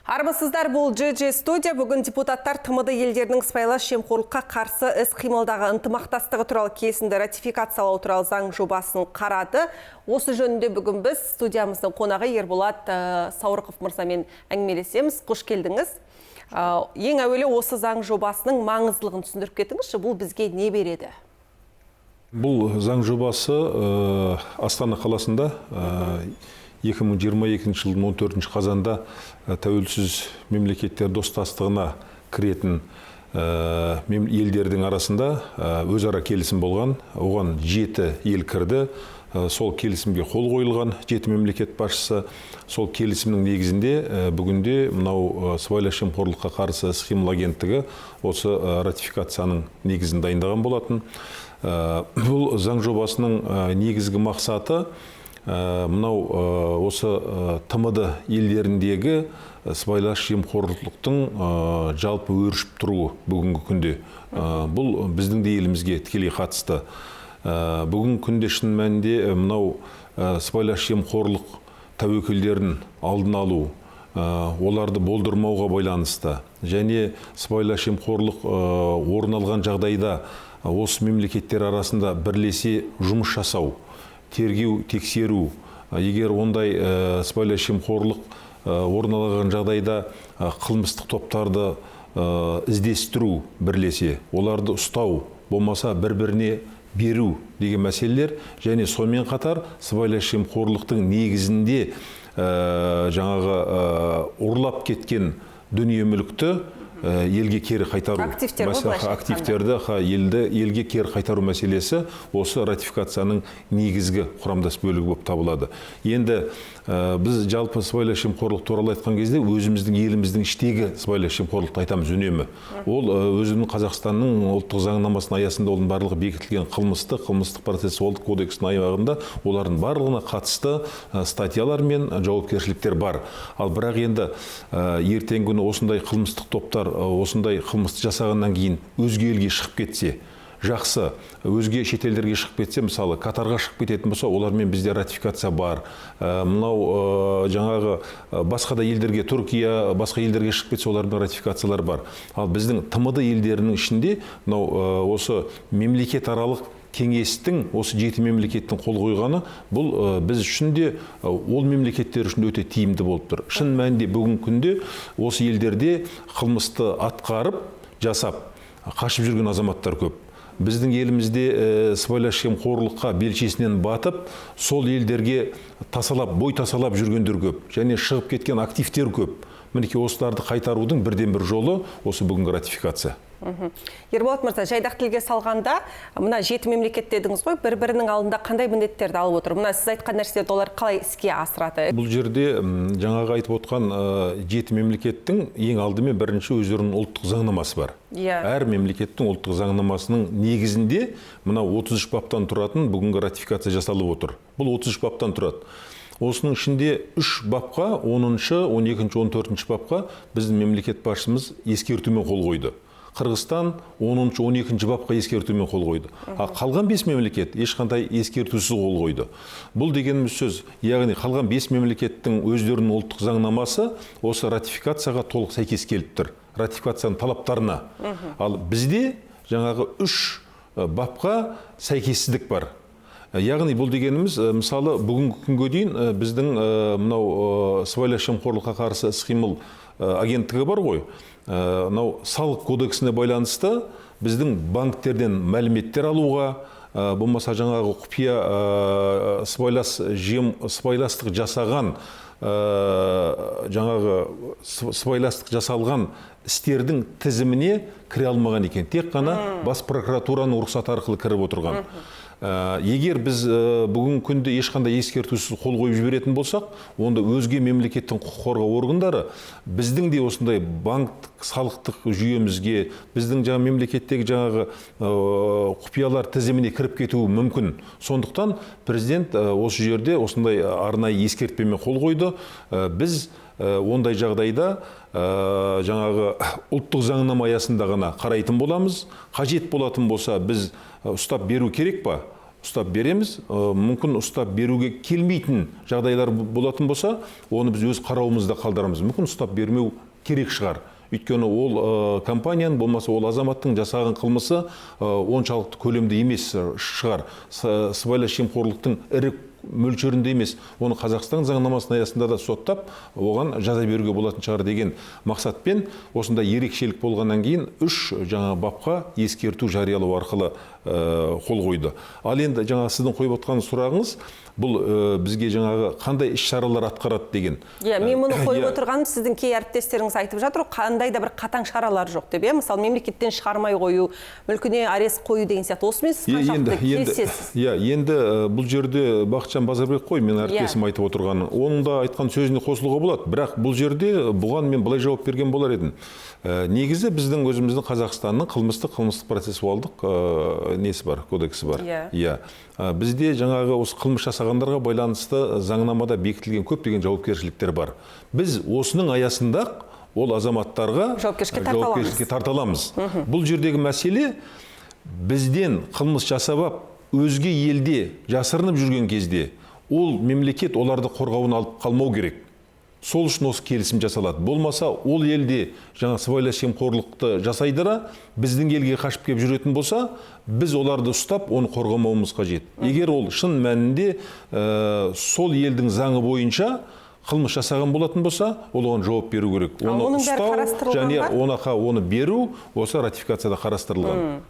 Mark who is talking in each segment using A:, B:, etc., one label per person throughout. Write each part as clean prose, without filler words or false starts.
A: Армысыздар, бұл JJ студия. Бүгін депутаттар ТМД елдерінің сыбайлас жемқорлыққа қарсы іс-қимылдағы ынтымақтастығы туралы келісімді ратификациялау туралы заң жобасын қарады. Осы жөнінде бүгін біз студиямыздың қонағы Ерболат Саурықов мырзамен әңгімелесеміз. Қош келдіңіз. Ең әуелі осы заң жобасының маңыздылығын түсіндіріп кетіңізші, бұл бізге не береді?
B: Бұл заң жобасы Астана қаласында 2022 жылдың 14 қазанда тәуелсіз мемлекеттер достастығына кіретін елдердің арасында өзара келісім болған. Оған 7 ел кірді. Сол келісімге қол қойылған 7 мемлекет басшысы. Сол келісімнің негізінде бүгінде мынау сыбайлас жемқорлыққа қарсы іс-қимыл агенттігі осы ратификацияның негізін дайындаған болатын. Бұл заң жобасының негізгі мақсаты мынау осы ТМД елдеріндегі сыбайлас жемқорлықтың жалпы өршіп тұруы бүгінгі күнде. Бұл біздің де елімізге тікелей қатысты. Бүгінгі күнде шын мәнінде мынау сыбайлас жемқорлық тәуекелдерін алдын алу, оларды болдырмауға байланысты және сыбайлас жемқорлық орын алған жағдайда осы мемлекеттер арасында бірлесе жұмыс жасау, тергеу, тексеру, егер ондай сыбайлас жемқорлық орын алған жағдайда қылмыстық топтарды іздестіру бірлесе, оларды ұстау, болмаса бір-біріне беру деген мәселелер, және сонымен қатар сыбайлас жемқорлықтың негізінде жаңағы ұрлап кеткен дүние мүлікті елге кері қайтару, активтерді елге кері қайтару мәселесі осы ратификацияның негізгі құрамдас бөлігі болып табылады. Енді біз жалпы сыбайлас жемқорлық туралы айтқан кезде өзіміздің еліміздің іштегі сыбайлас жемқорлықты айтамыз үнемі. Ол өзінің Қазақстанның ұлттық заңнамасының аясында оның барлығы бекітілген қылмыстық процессуалдық кодекстің аймағында олардың барлығына қатысты статьялар мен жауапкершіліктер бар. Ал бірақ енді ертеңгі күні осындай қылмыстық топтар осындай қылмысты жасағаннан кейін өзге елге шығып кетсе, жақсы, өзге шетелдерге шығып кетсе, мысалы, Катарға шығып кететін болса, олармен бізде ратификация бар. Мынау жаңағы басқа да елдерге, Түркия, басқа елдерге шығып кетсе, олармен ратификациялар бар. Ал біздің ТМД елдерінің ішінде мынау осы мемлекетаралық кеңестің, осы 7 мемлекеттің қол қойғаны, бұл біз үшін де, ол мемлекеттер үшін өте тиімді болып тұр. Шын мәнінде бүгінгі күнде осы елдерде қылмысты атқарып, жасап, қашып жүрген азаматтар көп. Біздің елімізде сыбайлас жемқорлыққа белшесінен батып, сол елдерге тасалап, бой тасалап жүргендер көп, және шығып кеткен активтер көп. Мінекей осыларды қайтарудың бірден бір жолы осы бүгінгі ратификация.
A: Ерболат мырза, жайдақ тілге салғанда, мына 7 мемлекет дедіңіз ғой, бір-бірінің алдында қандай міндеттерді алып отыр? Мына сіз айтқан нәрселерді олар қалай іске асырады?
B: Бұл жерде жаңағы айтып отқан 7 мемлекеттің ең алдымен бірінші өздерінің ұлттық заңнамасы бар. Әр мемлекеттің ұлттық заңнамасының негізінде мына 33 баптан тұратын бүгінгі ратификация жасалып отыр. Бұл 33 баптан тұрады. Осының ішінде 3 бапқа, 10-шы, 12-ші, 14-ші бапқа біздің мемлекет басшымыз ескертумен қол қойды. Қырғызстан 10-шы, 12-ші бапқа ескертумен қол қойды. А қалған 5 мемлекет ешқандай ескертусіз қол қойды. Бұл дегеніміз сөз, яғни қалған 5 мемлекеттің өздерінің ұлттық заңнамасы осы ратификацияға толық сәйкес келіп тұр. Ратификацияның талаптарына. Ал бізде жаңағы 3 бапқа сәйкессіздік бар. Яғни бұл дегеніміз, мысалы, бүгінгі күнге дейін біздің мынау сыбайлас жемқорлыққа қарсы іс-қимыл агенттігі бар ғой. Мынау салық кодексіне байланысты біздің банктерден мәліметтер алуға, болмаса жаңағы құпия сыбайластық жасаған, жаңағы сыбайластық жасалған істердің тізіміне кіре алмаған екен. Тек қана бас прокуратураның рұқсаты арқылы кіріп отырған. Егер біз бүгінгі күнде ешқандай ескертусіз қол қойып жіберетін болсақ, онда өзге мемлекеттің құқық қорғау органдары біздің де осындай банктік салықтық жүйемізге, біздің жаңа мемлекеттегі жаңағы құпиялар тізіміне кіріп кетуі мүмкін. Сондықтан президент осы жерде осындай арнайы ескертпемен қол қойды. Біз ондай жағдайда жаңағы ұлттық заңнама аясында ғана қарайтын боламыз. Қажет болатын болса, біз ұстап беру керек па? Ұстап береміз, мүмкін ұстап беруге келмейтін жағдайлар болатын болса, оны біз өз қарауымызда қалдырамыз. Мүмкін ұстап бермеу керек шығар. Өйткені ол компанияның, болмаса ол азаматтың жасаған қылмысы оншалықты көлемді емес шығар. Сыбайлас жемқорлықтың ірі мөлшерінде емес. Оны Қазақстан заңнамасының аясында да соттап, оған жаза беруге болатын шығар деген мақсатпен осындай ерекшелік болғаннан кейін 3 жаңа бапқа ескерту жариялау арқылы қол қойды. Ал енді жаңа сіздің қойып отқан сұрағыңыз, бұл бізге жаңағы қандай іс-шаралар атқарады деген.
A: Иә, мен мұны қойып отырғаным, сіздің кей әріптестеріңіз айтып жатыр, қандай да бір қатаң шаралар жоқ деп, иә, мысалы мемлекеттен шығармай қою, мүлкіне арест қою деген сияқты. Осымен сіз қаншалықты келісесіз?
B: Иә, енді бұл жерде Бақытжан Базарбек қой, мен әріптесім айтып отырғаны. Оның да айтқан сөзіне қосылуға болады. Бірақ бұл жерде бұған мен былай жауап берген болар едім. Негізі біздің өзіміздің Қазақстанның қылмыстық процессуалдық несі бар, кодексі бар. Иә. Бізде жаңағы осы қылмыс жасағандарға байланысты заңнамада бекітілген көптеген жауапкершіліктер бар. Біз осының аясында ол азаматтарға жауапкершілікке тарта аламыз. Бұл жердегі мәселе, бізден қылмыс жасап өзге елде жасырынып жүрген кезде ол мемлекет оларды қорғауын алып қалмау керек. Сол үшін осы келісім жасалады. Болмаса ол елде жаңа сыбайлас жемқорлықты жасайдыра, біздің елге қашып келіп жүретін болса, біз оларды ұстап, оны қорғамауымыз қажет. Егер ол шын мәнінде сол елдің заңы бойынша қылмыс жасаған болатын болса, ол оған жауап беру керек. Оны ұстау және оны беру осы ратификацияда қарастырылған.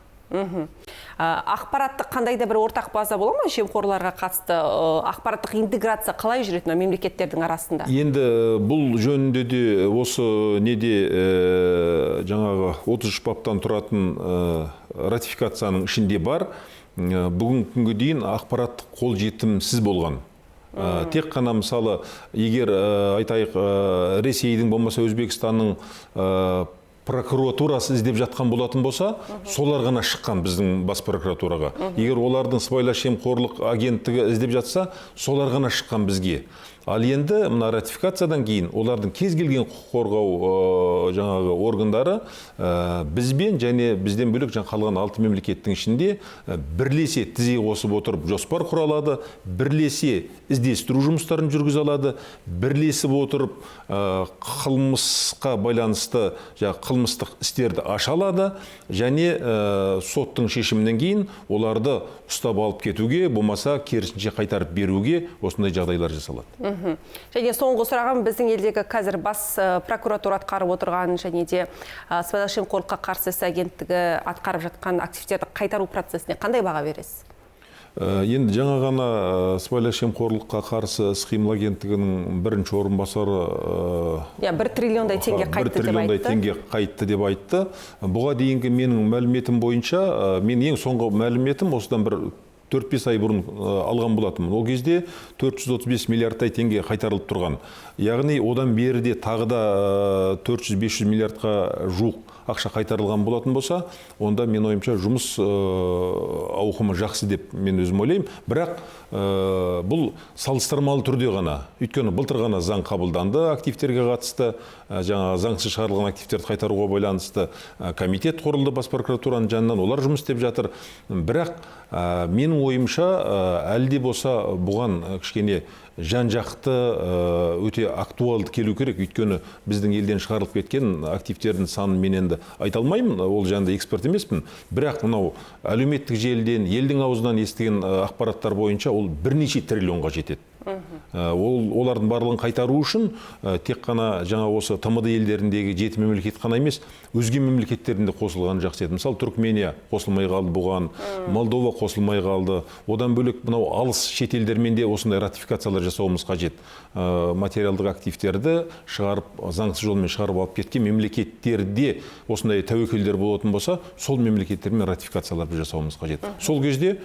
A: Ақпараттық қандай да бір ортақ база бола ма жемқорларға қатысты? Ақпараттық интеграция қалай жүреді мемлекеттердің арасында?
B: Енді бұл жөнінде де осы неде жаңағы 33 баптан тұратын ратификацияның ішінде бар. Бүгінгі күнге дейін ақпараттық қолжетімсіз болған. Тек қана мысалы, егер айтайық, Ресейдің болмаса Өзбекстанның прокуратурасы іздеп жатқан болатын болса, солар ғана шыққан біздің бас прокуратураға. Егер олардың сыбайлас жемқорлық агенттігі іздеп жатса, солар ғана шыққан бізге. Ал енді мына ратификациядан кейін олардың кез келген құқық қорғау жаңағы органдары бізбен және бізден бөлек жаңа қалған 6 мемлекеттің ішінде бірлесе тізе қосып отырып жоспар құра алады, бірлесе іздестіру жұмыстарын жүргізе алады, бірлесіп отырып қылмысқа байланысты қылмыстық істерді аша алады және соттың шешімінен кейін оларды ұстап алып кетуге, болмаса керісінше қайтарып беруге осындай жағдайлар жасалады.
A: Және соңғы сұрағым, біздің елдегі қазір бас прокуратура атқарып отырған және де сыбайлас жемқорлыққа қарсы іс агенттігі атқарып жатқан активтерді қайтару процесіне қандай баға бересіз?
B: Енді жаңа ғана сыбайлас жемқорлыққа қарсы іс-қимыл агенттігінің бірінші орынбасары
A: 1 триллиондай теңге қайтты деп айтты. 1 триллиондай
B: теңге қайтты деп айтты. Бұға дейінгі менің мәліметім бойынша, мен ең соңғы мәліметім осыдан бір 4-5 ай бұрын алған болатынмын. Ол кезде 435 миллиардтай теңге қайтарылып тұрған. Яғни одан бері де тағы да 400-500 миллиардқа жуық ақша қайтарылған болатын болса, онда мен ойымша жұмыс ауқымы жақсы деп мен өзім ойлаймын. Бірақ бұл салыстырмалы түрде ғана. Өйткені былтыр ғана заң қабылданды активтерге қатысты, жаңа заңсыз шығарылған активтерді қайтаруға байланысты комитет құрылды бас прокуратураның жанынан, олар жұмыс істеп жатыр. Бірақ менің ойымша әлі де болса бұған кішкене жан-жақты өте актуалды келу керек. Өйткені біздің елден шығарылып кеткен активтердің санын мен енді айта алмаймын, ол жағында эксперт емеспін. Бірақ мынау әлеуметтік желіден, елдің аузынан естіген ақпараттар бойынша ол бірнеше триллионға жетеді. Олардың барлығын қайтару үшін тек қана жаңа осы ТМД елдеріндегі 7 мемлекет қана емес, өзге мемлекеттердің де қосылғаны жақсы еді. Мысалы, Түркмения қосылмай қалды бұған, Молдова қосылмай қалды. Одан бөлек мынау алыс шет елдермен де осындай ратификациялар жасауымыз қажет. Материалдық активтерді шығарып, заңсыз жолмен шығарып алып кеткен мемлекеттерде осындай тәуекелдер болатын болса, сол мемлекеттермен ратификациялар жасауымыз қажет. Сол кезде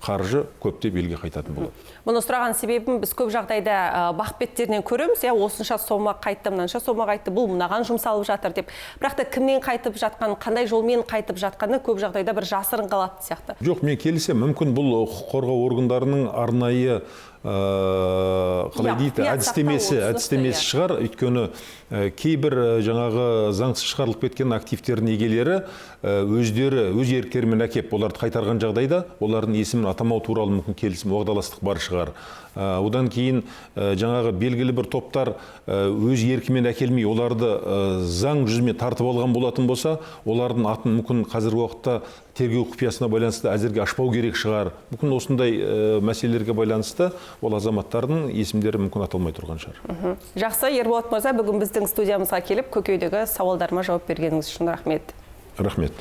B: қаржы көптеп елге қайтатын болады.
A: Мұны сұраған себебім, біз көп жағдайда бақ беттерінен көреміз, осынша сома қайтты, мынанша сома қайтты, бұл мынаған жұмсалып жатыр деп. Бірақ та кімнен қайтып жатқан, қандай жолмен қайтып жатқаны көп жағдайда бір жасырын қалатын сияқты.
B: Жоқ, мен келісемін. Мүмкін бұл құқық қорғау органдарының арнайы қалай дейді, әдістемесі, әдістемесі шығар. Өйткені кейбір жаңағы заңсыз шығарылып кеткен активтердің иегелері өздері өз еріктерімен әкеп оларды қайтарған жағдайда олардың есімін атамау туралы мүмкін келісім, уағдаластық бар шығар. Одан кейін жаңағы белгілі бір топтар өз еркімен әкелмей оларды заң жүзімен тартып алған болатын болса, олардың атын мүмкін қазіргі уақытта тергеу құпиясына байланысты әзірге ашпау керек шығар. Мүмкін осындай мәселелерге байланысты ол азаматтардың есімдері мүмкін аталмай тұрған шығар.
A: Жақсы, Ерболат мырза, бүгін біздің студиямызға келіп көкейдегі сауалдарыма жауап бергеніңіз үшін рахмет.
B: Рахмет.